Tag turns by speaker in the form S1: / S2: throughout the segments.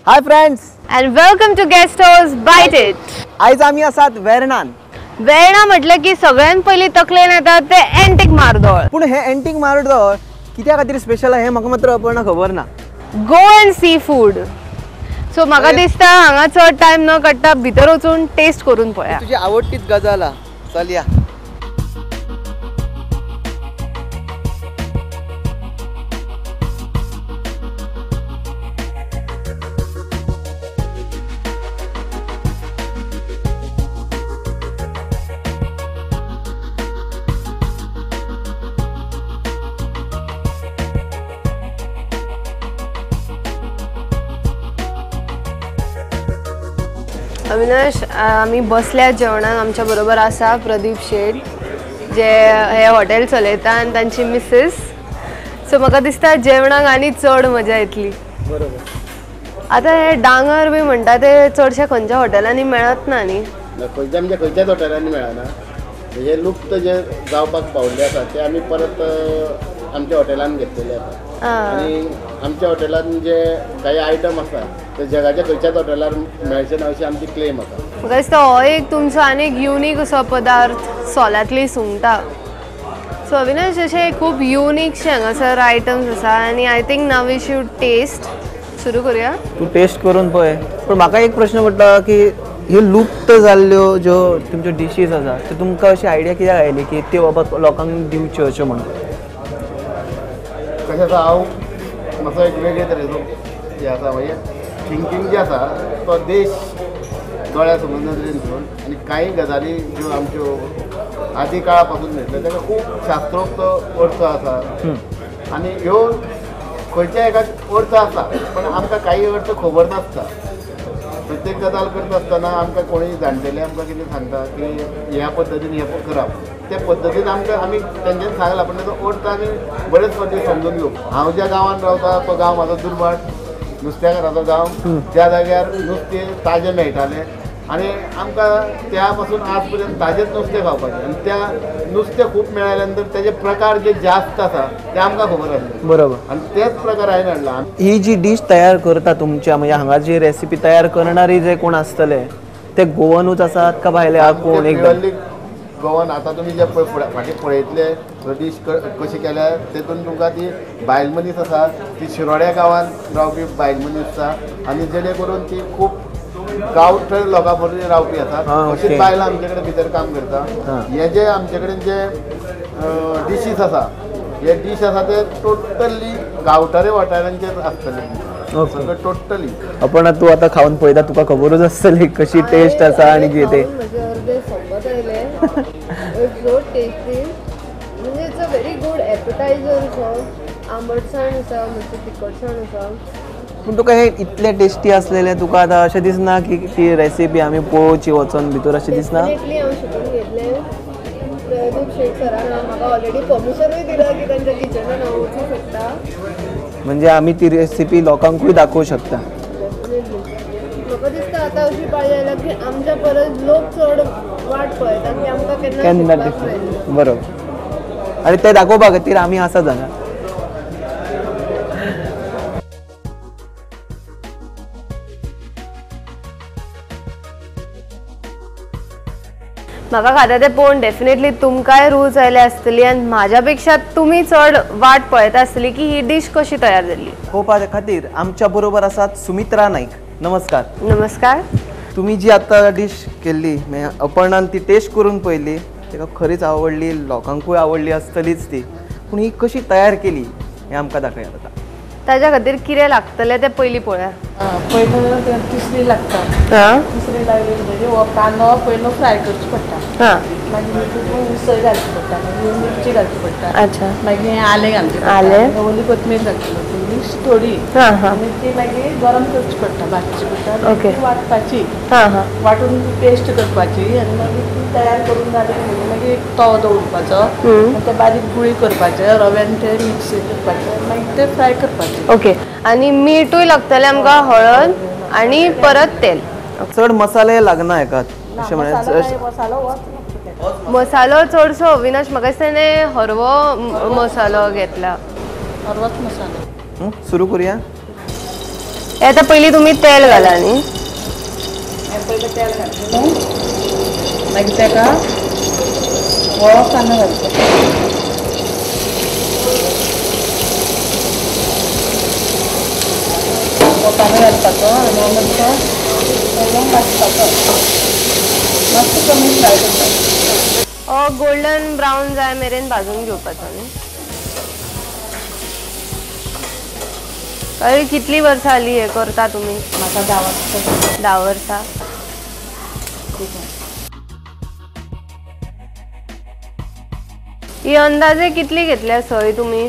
S1: Hi friends
S2: and welcome to guest house bite it.
S1: आयज आमी आसात वेर्णान.
S2: वेर्णा म्हटलं की सगळ्यात पयली तकलेन येता ते एंटीक मार्दोळ.
S1: पूण हे एंटीक मार्दोळ कित्या खातीर स्पेशल आहे हे म्हाका मात्र अपर्णा खबर ना.
S2: Goan sea food. सो म्हाका दिसता हांगा चड टायम न काडटा भितर वचून टेस्ट करून पळया.
S1: तुझी आवडतीच गजाल आ, चल या.
S2: अविनाश, आमी बसल्या जेवणाक. आमच्या बरोबर आसा प्रदीप शेट जे हे हॉटेल चलयता आनी तांची मिसेस. सो म्हाका दिसता जेवणाक आनी चड मजा येतली.
S1: बरोबर.
S2: आतां हे डांगर बी म्हणटा ते चडशे खंयच्या हॉटेलांनी मेळत ना न्ही?
S3: खंयच्या म्हणजे खंयच्याच हॉटेलांनी मेळना. हे लुप्त जे जावपाक पावल्ले आसा ते आमी परत आमच्या हॉटेलान घेतलेले आसा. आनी आमच्या हॉटेलान जे काही आयटम आसा ते जगाच्या खंयच्याच हॉटेलार मेळचे ना अशी आमची क्लेम आसा.
S2: म्हाका दिसता हो एक तुमचो आनी एक युनीक असो पदार्थ सोलांतली सुंगटां. सो अविनाश, अशे खूब युनीकशे हांगासर आयटम्स आसा आनी I think now we should taste. सुरू करूया.
S1: तूं टेस्ट करून पळय. पूण म्हाका एक प्रश्न पडटा की ह्यो लुप्त जाल्ल्यो ज्यो तुमच्यो डिशीज आसा त्यो तुमकां अशी आयडिया कित्याक आयली की त्यो बाबा लोकांक दिवच्यो अश्यो म्हणून?
S3: कशें आसा, हांव मातसो एक वेगळे तरेचो हें आसा, म्हणजे थिंकींग जें आसा तो देश दोळ्या समोर नदरेन घेवन आनी कांय गजाली ज्यो आमच्यो आदी काळा पासून मेळटल्यो ताका खूब शास्त्रोक्त अर्थ आसा आनी ह्यो खंयच्या एका अर्थ आसा पण आमकां कांय अर्थ खबर नासता. प्रत्येक गजाल करता आसतना आमकां कोणूय जाणटेले आमकां कितें सांगता की ह्या पद्दतीन हें करप, त्या पद्दतीन आमकां आमी तेंच्यांनी सांगला पण ताचो अर्थ आमी बरेच फावटी समजून घेवप. हांव ज्या गांवांत रावता तो गांव म्हाजो दुर्भाट नुस्त्याकाराचो गांव, ज्या जाग्यार नुस्तें ताजें मेळटालें आनी आमकां त्या पासून आज पर्यंत ताजेंच नुस्तें खावपाचें आनी त्या नुस्तें खूब मेळ्ळ्या नंतर तेजे प्रकार जे जास्त आसा ते आमकां खबर आसले.
S1: बरोबर.
S3: आनी तेच प्रकार हांवें हाडला.
S1: ही जी डीश तयार करता तुमच्या, म्हणजे हांगा जी रेसिपी तयार करणारी जे कोण आसतले ते गोवनूच आसात का भायले कोण?
S3: एकदम गोवन. आतां तुमी जे फाटीं पळयतले डीश कशी केल्या तेतून तुमकां ती बायल मनीस आसा ती शिरोड्या गांवांत रावपी बायल मनीस आसा आनी जेणे करून ती खूब गांवठर लोकां बरोबर रावपी आसा. अशीच बायलां आमचे कडेन भितर काम करता. हे जे आमचे कडेन जे डिशीज आसा हे डीश आसा ते टोटली गांवठरे वाठारांचेच आसतले सगळें टोटली.
S1: आपण तूं आतां खावन पळयता तुका खबरूच आसतली कशी टेस्ट आसा आनी कितें तें.
S2: म्हजे अर्दे सोंपत आयलें. It's so tasty. म्हणजे it's a very good appetizer. So आंबटसाण आसा, मातशी तिखटसाण आसा.
S1: पूण तुका हे इतलें टेस्टी आसलेलें तुका आतां अशें दिसना की ती रेसिपी आमी पळोवची वचोन भितर अशें दिसना?
S2: डेफिनेटली हांव शिकून घेतलें. प्रदीप शेट सरान म्हाका ऑलरेडी परमिशनूय दिलां की तांच्या किचनान हांव वचूंक शकता.
S1: म्हणजे आमी ती रेसिपी लोकांकूय दाखोवंक शकता.
S2: म्हाका दिसता आतां अशी पाळी आयल्या की आमच्या परस लोक चड वाट पळयता की आमकां केन्ना शिकपाक मेळटलें.
S1: बरोबर. आनी तें दाखोवपा खातीर आमी आसात हांगा.
S2: म्हाका खाता तें पळोवन डेफिनेटली तुमकांय रूच आयल्या आसतली आनी म्हाज्या पेक्षा तुमी चड वाट पळयता आसतली की ही डीश कशी तयार जाल्ली.
S1: पळोवपा खातीर आमच्या बरोबर आसात सुमित्रा नाईक. नमस्कार.
S2: नमस्कार.
S1: तुमी जी आतां डीश केल्ली अपर्णान ती टेस्ट करून पळयली, ताका खरीच आवडली, लोकांकूय आवडली आसतलीच ती. पूण ही कशी तयार केली हें आमकां दाखयात आतां.
S2: ताज्या खातीर कितें लागतलें तें पयलीं पळोवया.
S4: पयलू तिसरी लागता. तिसरी लागली म्हणटकीर हो कांदो पयलो फ्राय करचो पडटा, मागीर तितून उसळ घालची पडटा, मागीर मिरची घालची पडटा,
S2: अच्छा,
S4: मागीर आलें घालचें, आलें ओली कोथमीर घालची पडटा, मिक्स थोडी, आनी ती मागीर गरम करची पडटा, भाजची पडटा,
S2: ओके,
S4: वांटपाची, वांटून ती पेस्ट करपाची आनी मागीर ती तयार करून जाली म्हणटकीर मागीर एक तवो दवरपाचो, ते बारीक गुळी करपाचे, रव्यान ते मिक्स करपाचे, मागीर ते फ्राय करपाचे.
S2: ओके. आनी मिठूय लागतलें आमकां, हळद आनी परत तेल.
S1: चड मसाले लागना हेका? अशें म्हळ्यार
S2: मसालो चडसो अविनाश म्हाका दिसता तेणें हरवो मसालो घेतला.
S4: हरवोच मसालो.
S1: सुरू करूया.
S2: आतां पयलीं तुमी तेल घाला न्ही?
S4: पयलीं तेल घातलें न्हू, मागीर ताका वळो कांदो घालता. कांदो घालपाचो आनी मातसो तेलान भाजपाचो, मातसो कमी फ्राय करपाचो.
S2: गोल्डन ब्रावन जाय मेरेन भाजून घेवपाचो न्ही? अरे कितली वर्सां जाली हें करता तुमी?
S4: म्हाका 10 वर्सां.
S2: 10 वर्सां. ही अंदाजे कितली घेतल्या सय तुमी?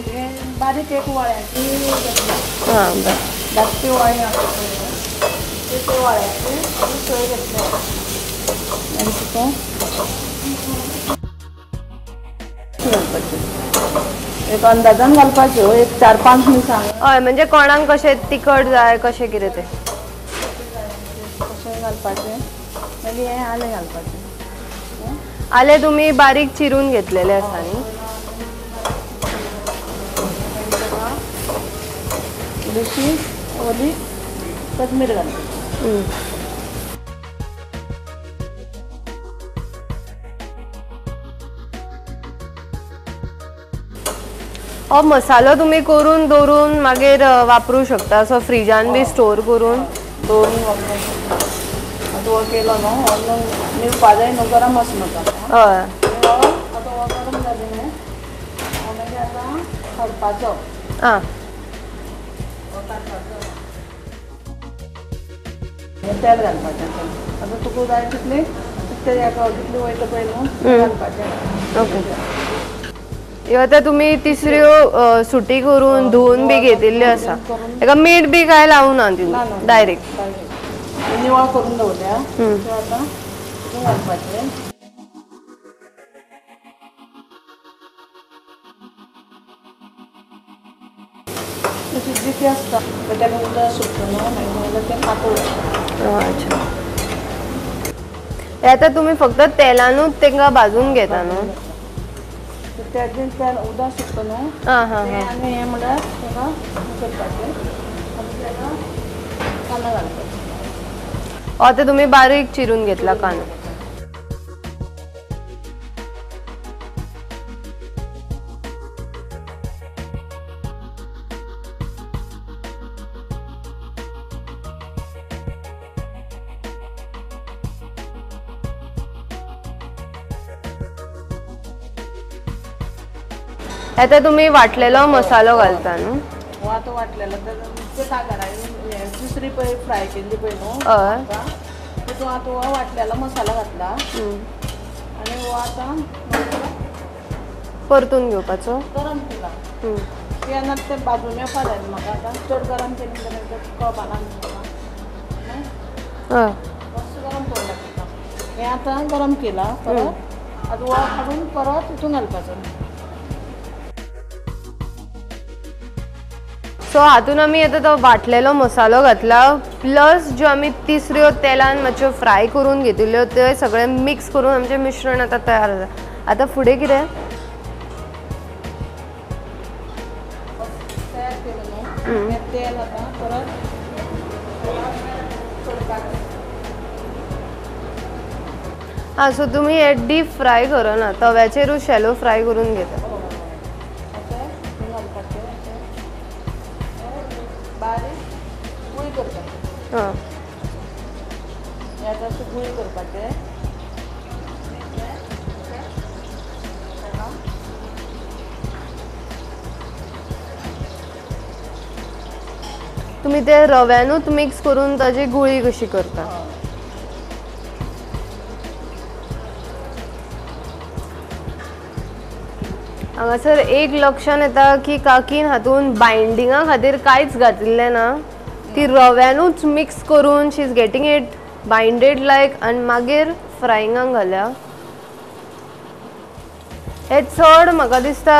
S4: बारीक एक वळ्याची घेतल्या.
S2: हां बरें.
S4: धाकटी वळी आसता पळय ते वळ्याची सय घेतल्या. आनी तुका घालपाचें एक अंदाजान घालपाच्यो, एक 4-5 मिरसांग.
S2: हय, म्हणजे कोणाक कशें तिखट जाय कशें कितें तें
S4: कशें घालपाचें. मागीर हें आलें घालपाचें.
S2: आलें तुमी बारीक चिरून घेतलेलें आसा न्ही?
S4: इल्लीशी ओली कोथमीर घालपाची.
S2: हो मसालो तुमी करून दवरून मागीर वापरूं शकता, असो फ्रिजान बी स्टोर करून
S4: दवरून वापरूं शकता. आतां हो केलो न्हू, मिरपा जाय न्हू, गरम आसा म्हाका.
S2: हय,
S4: आतां हो गरम जालें न्हू, हो मागीर आतां काडपाचो.
S2: आं,
S4: काडपाचो तेल घालपाचें. आतां तुका जाय तितली तितले कितली वयता पळय न्हू घालपाचें.
S2: ओके. ह्यो आतां तुमी तिसऱ्यो सुटी करून धुवन बी घेतिल्ल्यो आसा, ताका मीठ बी कांय लावना तितून? डायरेक्ट
S4: निवळ करून दवरल्या. त्यो आतां तितून घालपाचें. तशी जिती आसता ताका उदक सुकता न्हू, मागीर तें पातळ.
S2: अच्छा, हे आतां तुमी फक्त तेलानूच तांकां भाजून घेता न्हू?
S4: तेजें तेल उदक सुकता न्हू आनी हें म्हणल्यार ताका करपाचें आनी ताका कांदो घालपाचो.
S2: आतां तुमी बारीक चिरून घेतला कांदो. आतां तुमी वाटलेलो मसालो घालता न्हू?
S4: हो आतां वाटलेलो दुसरी पळय फ्राय केल्ली पळय न्हू, तितून आतां हो वाटलेलो मसालो घातला आनी हो आतां
S2: परतून घेवपाचो.
S4: गरम केला ते आनी तें भाजून येवपा जाय म्हाका. आतां चड गरम केलें जाल्यार कळपाना म्हाका, मातसो गरम करूं लागता. हें आतां गरम केला परत, आतां हो काडून परत तितून घालपाचो.
S2: सो हातून आमी आतां तो वाटलेलो मसालो घातला, प्लस ज्यो आमी तिसऱ्यो तेलान मातश्यो फ्राय करून घेतिल्ल्यो ते सगळें मिक्स करून आमचें मिश्रण आतां तयार जाता. आतां फुडें कितें
S4: तयार केलें न्हू तेल आतां परत सोडपाचें.
S2: आं, सो तुमी हे डीप फ्राय करना, तव्याचेरूच शॅलो फ्राय करून घेता.
S4: बारीक गुळी करपाचें.
S2: हां,
S4: हें आतां अशें गुळी करपाचें.
S2: तुमी ते रव्यानूच मिक्स करून ताजी गुळी कशी करता. हांगासर एक लक्षान येता की काकीन हातून बायंडिंगा खातीर कांयच घातिल्लें ना, ती रव्यानूच मिक्स करून she is getting it binded like आनी मागीर फ्रायिंगाक घाल्या. हे चड म्हाका दिसता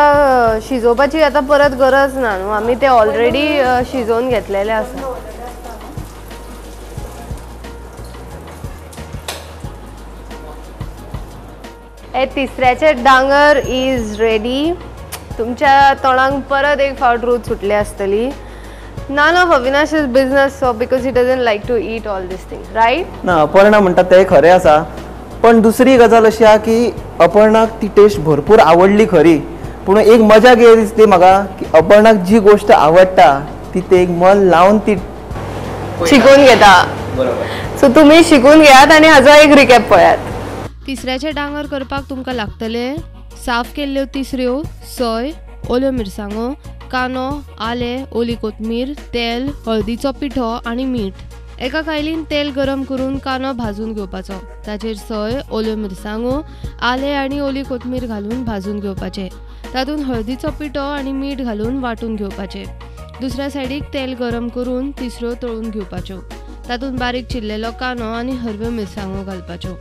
S2: शिजोवपाची आतां परत गरज ना न्हू, आमी ते ऑलरेडी शिजोवन घेतलेले आसा. हे तिसऱ्याचे डांगर is ready. तुमच्या तोंडाक परत एक फावट रूच सुटली आसतली. None of Avinash's business, so because he doesn't like to eat all these things, right?
S1: ना, अपर्णा म्हणटा तें खरें आसा, पण दुसरी गजाल अशी आहा की अपर्णाक ती टेस्ट भरपूर आवडली खरी, पूण एक मजा कितें दिसली म्हाका की अपर्णाक जी गोष्ट आवडटा ती ते एक मन लावन ती
S2: शिकून घेता.
S1: बरोबर.
S2: सो तुमी शिकून घेयात आनी हाजो एक रिकॅप पळयात.
S5: तिसऱ्याचे डांगर करपाक तुमकां लागतले साफ केल्ल्यो तिसऱ्यो, सोय, ओल्यो मिरसांगो, कांदो, आलें, ओली कोथमीर, तेल, हळदीचो पिठो आनी मीठ. एका कायलीन तेल गरम करून कांदो भाजून घेवपाचो. ताचेर सोय, ओल्यो मिरसांगो, आलें आनी ओली कोथमीर घालून भाजून घेवपाचें. तातूंत हळदीचो पिठो आनी मीठ घालून वांटून घेवपाचें. दुसऱ्या सायडीक तेल गरम करून तिसऱ्यो तळून घेवपाच्यो. तातूंत बारीक चिरलेलो कांदो आनी हरव्यो मिरसांगो घालपाच्यो.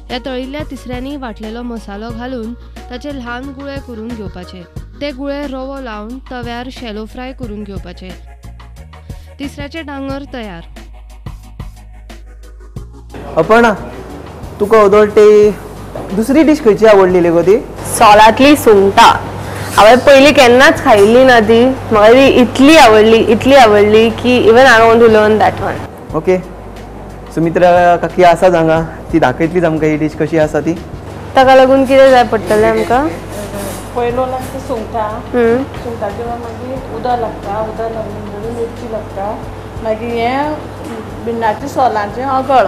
S5: ह्या तळिल्ल्या तिसऱ्यांनी वांटलेलो मसालो घालून ताचे ल्हान गुळे करून घेवपाचे. ते गुळे रवो लावन तव्यार शॅलो फ्राय करून घेवपाचे. तिसऱ्याचे डांगर तयार.
S1: अपर्णा, तुका ओदोळ ते दुसरी डीश खंयची आवडली गो ती?
S2: सोलांतली सुंगटां. हांवें पयलीं केन्नाच खायिल्ली ना ती, म्हाका ती इतली आवडली, इतली आवडली की even I want to learn that one.
S1: Okay, Sumitra काकी आसा हांगा, ती दाखयतलीच आमकां ही डीश कशी आसा ती.
S2: ताका लागून कितें जाय पडटलें आमकां?
S4: पयलो लागता सुंगटां, सुंगटांचे मागीर उदक लागता, उदक लागून मिरची लागता, मागीर हें भिंडाचें सोलांचें अगळ,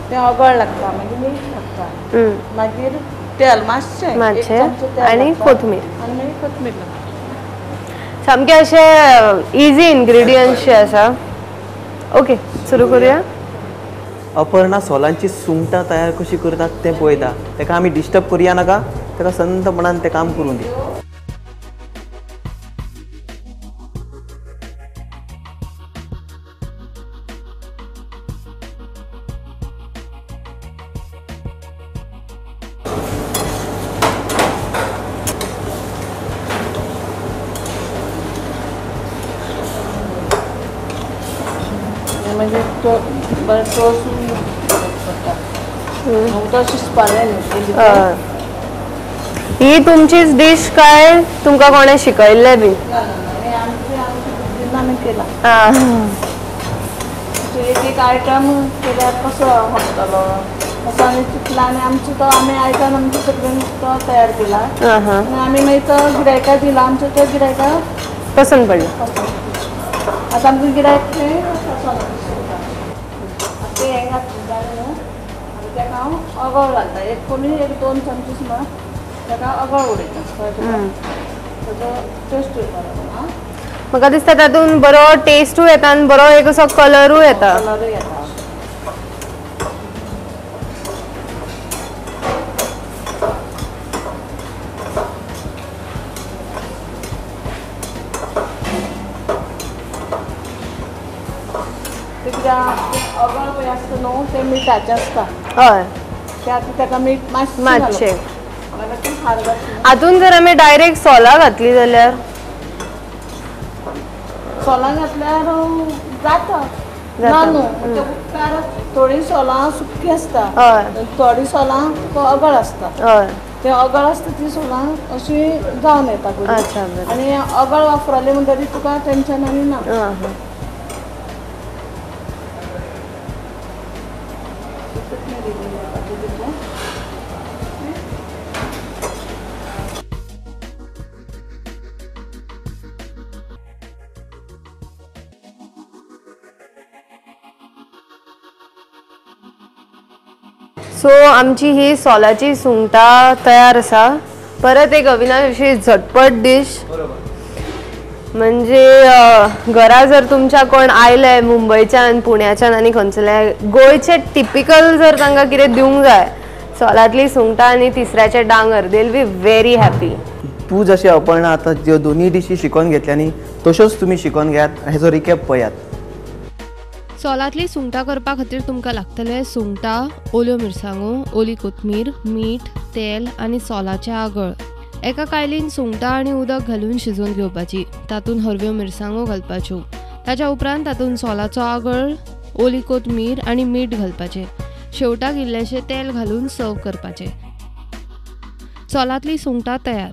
S4: तें अगळ लागता, मागीर मीठ लागता, मागीर तेल मातशें
S2: मातशें आनी कोथमीर,
S4: आनी मागीर कोथमीर लागता.
S2: सामकें अशें इजी इन्ग्रिडियंट्स जे आसा. ओके, सुरू करुया.
S1: अपर्णा सोलांची सुंगटां तयार कशी करतात तें पळयता. ताका आमी डिस्टर्ब करुया नाका, ताका संतपणान तें काम करूं दी.
S4: मागीर तो बरें तळसून पडटा, उदक शिजपा जाय न्हू.
S2: ही तुमचीच डीश काय तुमकां कोणें शिकयल्लें बी?
S4: ना ना, आमचे आमचे बुद्दीन आमी केलां. एक एक आयटम केल्यार कसो खपतलो असो आमी चिंतला आनी आमचो तो आमी आयटम आमच्या सगळ्यांनी तो तयार केला आनी आमी मागीर तो गिरायकाक दिला, आमचो तो गिरायकाक
S2: पसंत पडलो.
S4: आतां आमकां गिरायक तें तें हें घातलें जालें न्हू, आनी ताका हांव अगळ घालता, एक कमी एक 2 चमचे सुमार ताका अगळ उडयता, ताजो टेस्ट येता.
S2: म्हाका दिसता तातूंत बरो टेस्टूय येता आनी बरो एक असो कलरूय येता.
S4: कलरूय येता. कित्याक अगळ पळय आसता न्हू तें मिठाचें आसता.
S2: हय,
S4: तें आतां ताका मीठ मातशें
S2: मातशें. हातून जर आमी डायरेक्ट सोलां घातली जाल्यार?
S4: सोलां घातल्यार जाता ना न्हू, ते उदकार थोडीं सोलां सुकी आसता, थोडीं सोलां तुका अगळ आसता.
S2: हय,
S4: तें अगळ आसता ती सोलां अशी जावन येता. आनी अगळ वापरलें म्हणटकीर तुका टेंशन आनी ना.
S2: सो आमची ही सोलाची सुंगटां तयार आसा. परत एक अविनाश अशी झटपट डीश, म्हणजे घरा जर तुमच्या कोण आयले मुंबयच्यान, पुण्याच्यान आनी खंयसरल्यान, गोंयचे टिपिकल जर तांकां कितें दिवंक जाय, सोलांतली सुंगटां आनी तिसऱ्याचे डांगर, they will be very happy.
S1: तूं जशें अपर्णा आतां ज्यो दोनूय डिशी शिकोवन घेतल्या न्ही तश्योच तुमी शिकोवन घेयात, हेजो रिकॅप पळयात.
S5: सोलांतली सुंगटां करपा खातीर तुमकां लागतले सुंगटां, ओल्यो मिरसांगो, ओली कोथमीर, मीठ, तेल आनी सोलाचें आगळ. एका कायलीन सुंगटां आनी उदक घालून शिजोवन घेवपाची. तातूंत हरव्यो मिरसांगो घालपाच्यो. ताच्या उपरांत तातूंत सोलाचो आगळ, ओली कोथमीर आनी मीठ घालपाचें. शेवटाक इल्लेशें तेल घालून सर्व करपाचें. सोलांतली सुंगटां तयार.